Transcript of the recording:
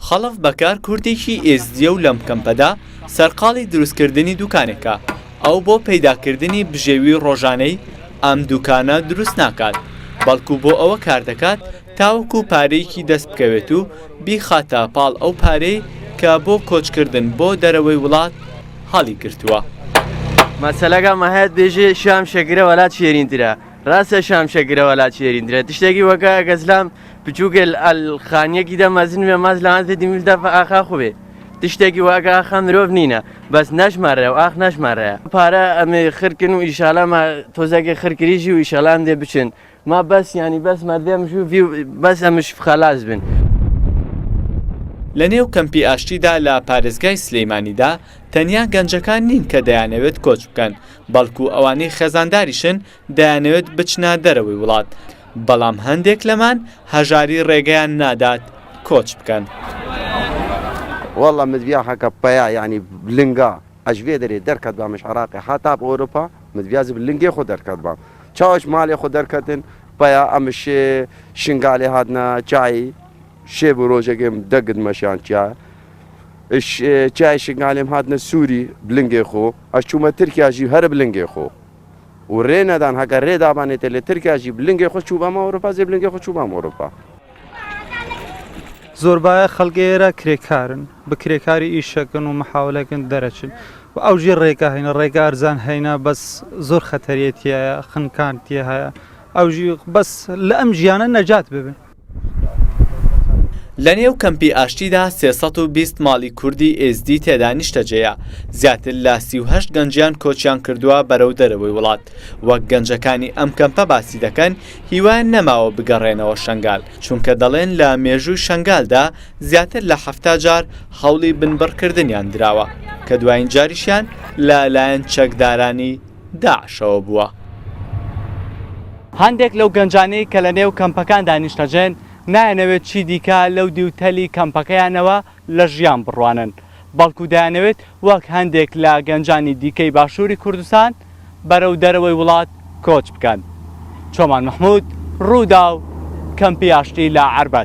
خەڵەف بەکار کوردێکی ئێزدییە و لەم کەمپەدا سەرقاڵی دروستکردنی دوکانێکە، ئەو بۆ پەیداکردنی بژێوی ڕۆژانەی ئەم دوکانە دروست ناکات، بەڵکو بۆ ئەوە کاردەکات تاوەکو پارەیەکی دەست بکەوێت و بیخاتە پاڵ ئەو پارەی کە بۆ کۆچکردن بۆ دەرەوەی وڵات هەڵیگرتووە. مەسەلەکە مەهەت بێژێ شام شەکرە وەلات شێرینترە ڕاستە شام شەکرە وەلات شێرینترە تشتێکی وەکە گەزلام بچووکە ئەل خانیەکی دە مەزن بێ ماز لەوان تێ دیمیل دەفە ئاخا خوبێ تشتێکی واکە ئاخا مرۆڤ نینە بەس نەشمارە و ئاخ نەشمارەیە پارە ئەمێ خرکن و ئیشالا ما تۆزێکی خرکریژی و ئیشالا ئەم دێ بچن ما بەس یانی بەس مەردێ مژوو ڤی بەس ئەمش خەلاس بن. لە نێو کەمپی ئاشتیدا لە پارێزگای سلیمانیدا تەنیا گەنجەکان نین کە دەیانەوێت کۆچ بکەن، بەڵکو ئەوانەی خێزانداریشن دەیانەوێت بچنە دەرەوەی وڵات، بەڵام هەندێک لەمان هەژاری ڕێگەیان نادات کۆچ بکەن. واللە مدبیا حەکە پەیا یانی لنگا ئەژ ڤێ دەرێ دەرکەت بام ئژ عراقێ حەتا ب ئۆرۆپا مدبیا زب لنگێ خو دەرکەت بام چاوش مالێ خو دەرکەتن پەیا ئەمش شنگالێ هاتنە چای شێ بو رۆژەگێم دەگت مەشیان چیا ئش چای شنگالێم هاتنە سوری بلنگێ خو ئەش چومە ترکیا ژی هەر بلنگێ خو و رێ نەدان هەکە رێ دابانێتێ لە ترکیا ژی بلنگێ خو چوبام ئەوروپا زێ بلنگێ خو چوبام ئەوروپا. زۆربایە خەڵکی ئێرە کرێکارن بە کرێکاری ئیشەکەن و محاولەکەن دەرەچن و ئەو ژێر ڕێگا هەینە ڕێگا ئەرزان هەینە بەس زۆر خەتەریە تایە خنکان تێ هەیە ئەو ژی بەس لە ئەم ژیانە نەجات ببن. لە نێو کەمپی ئاشتیدا 320 ماڵی کوردی ئێزدی تێدا نیشتەجێیە، زیاتر لە 38 گەنجیان کۆچیان کردووە بەرەو دەرەوەی وڵات، وەک گەنجەکانی ئەم کەمپە باسی دەکەن هیوایان نەماوە بگەڕێنەوە شەنگال، چونکە دەڵێن لە مێژووی شەنگالدا زیاتر لە 70 جار هەوڵی بنبڕکردنیان دراوە، کە دوایین جاریشیان لە لایەن چەکدارانی داعشەوە بووە. هەندێک لەو گەنجانەی کە لە نێو کەمپەکاندا نیشتەجێن، نایانەوێت چی دیکە لەو دیو تەلی کەمپەکەیانەوە لە ژیان بڕوانن، بەڵکو دەیانەوێت وەک هەندێک لە گەنجانی دیکەی باشووری کوردستان بەرەو دەرەوەی وڵات کۆچ بکەن. چۆمان مەحمود، رووداو، کەمپی ئاشتی لە عەربەت.